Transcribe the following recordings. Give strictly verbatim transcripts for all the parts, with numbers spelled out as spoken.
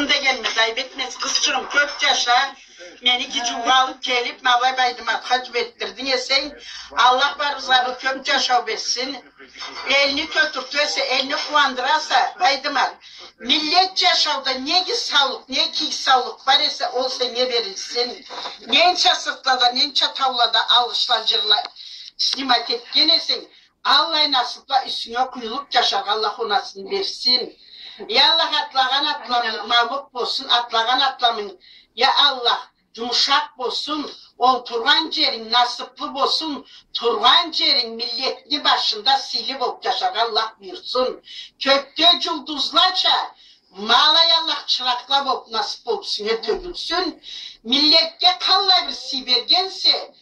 Дегенме да айып этмез, къызчыгъым, кёп джаша. Мени иги джуугъа алып келип, ма былай Байдыматха джибертдирдинг эсенг, Аллах барыбызгъа да кёп джашау берсин. Элни кётюртесе, элни къууандыраса, Байдымат. Миллет джашауда не иги саулукъ, не иги саулукъ бар эсе, ол сеннге берилсин. Ненча сыртлада, ненча таулада алгъышла, джырла снимать этген эсенг, аллай насыпла юсюнге къуюлуп джашаргъа Аллах ол насыпны берсин. Я Аллах, атлагъан атламынг мамукъ болсун, атлагъан атламынг, я Аллах, джумушакъ болсун, олтургъан джеринг насыплы болсун, тургъан джеринг миллетни башында сыйлы болуп джашаргъа Аллах буюрсун. Кёкде джулдузлача ма алай, Аллах, чыракъла болуп, насып болуп юсюнге тёгюлсюн. Миллетге къаллай бир сый бергенсе,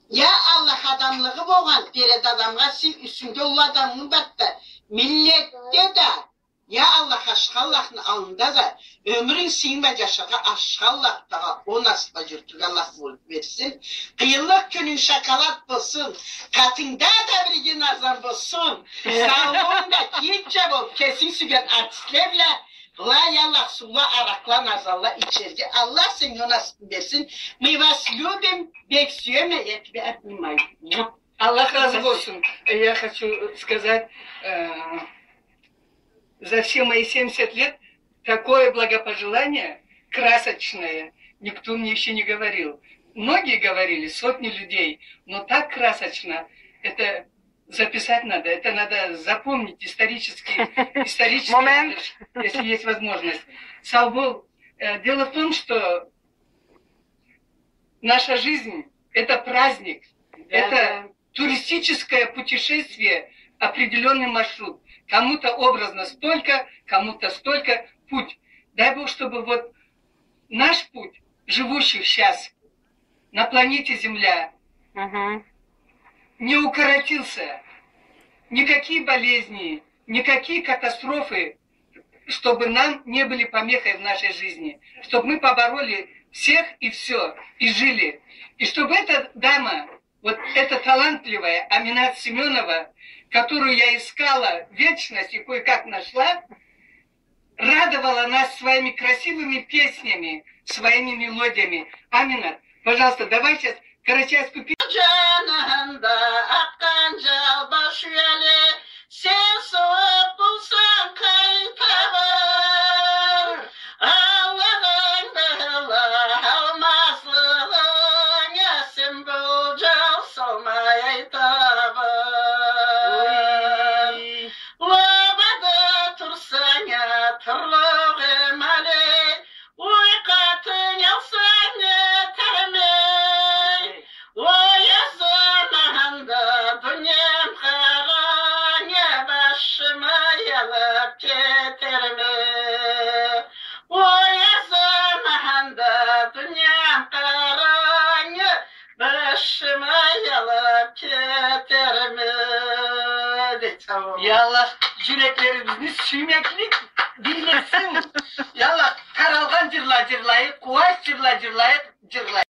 я Аллах, адамлыгъы болгъан перед адамгъа сый, юсюнде уллу адамынг барды да, миллетде да, я Аллах, ашхы Аллахны аллында да, ёмюрюнг сыйынмай джашаргъа ашхы Аллах Тагъала, ол насыпла джюрютюрге Аллах болуп берсин. Къыйынлыкъ кюнюнг шоколад болсун, къатынгда да бир иги нарзан болсун, саулугъунг да кийикча болуп, кесинг сюйген артистле бла былай, я Аллах, суула, аракъла, нарзанла ичерге Аллах сеннге насыпны берсин. Мы вас любим, бек сюеме, я тебя обнимаю. Аллах разы болсун. Я хочу сказать, э, за все мои семьдесят лет такое благопожелание красочное никто мне ещё не говорил. Многие говорили, сотни людей, но так красочно, это записать надо, это надо запомнить исторически, исторически, если есть возможность. Сау бол, э, дело в том, что наша жизнь — это праздник, это туристическое путешествие, определённый маршрут. Кому-то образно столько, кому-то столько путь. Дай Бог, чтобы вот наш путь, живущих щас на планете Земля, не укоротился. Никакие болезни, никакие катастрофы, чтобы нам не были помехой в нашей жизни, чтобы мы побороли всех и всё, и жили. И чтобы эта дама, вот эта талантливая Аминат Семёнова, которую я искала вечность и кое-как нашла, радовала нас своими красивыми песнями, своими мелодиями. Аминат, пожалуйста, давай сейчас карачаевскую песню. Джанында акъгъан джалбаш уялы, сен сууукъ болсанг къайтабыр. Аллыгъынгы ала алмазлыгъынг эсим бул джал салмай айтабыр. Ой. Обада турсанг а, турлугъум алай, ой, къатын алсанг нетерме? Ой, а заманда дуниям къарангы, башым аялып кетерме? Ой, а заманда дуниям къарангы, башым аялып кетерме? Дейди. Сау бол. Я Аллах, джюреклерибизни сюймеклик бийлесин. Я Аллах, къаралгъан джырла джырлайыкъ, къууанч джырла джырлайыкъ, джырлайыкъ.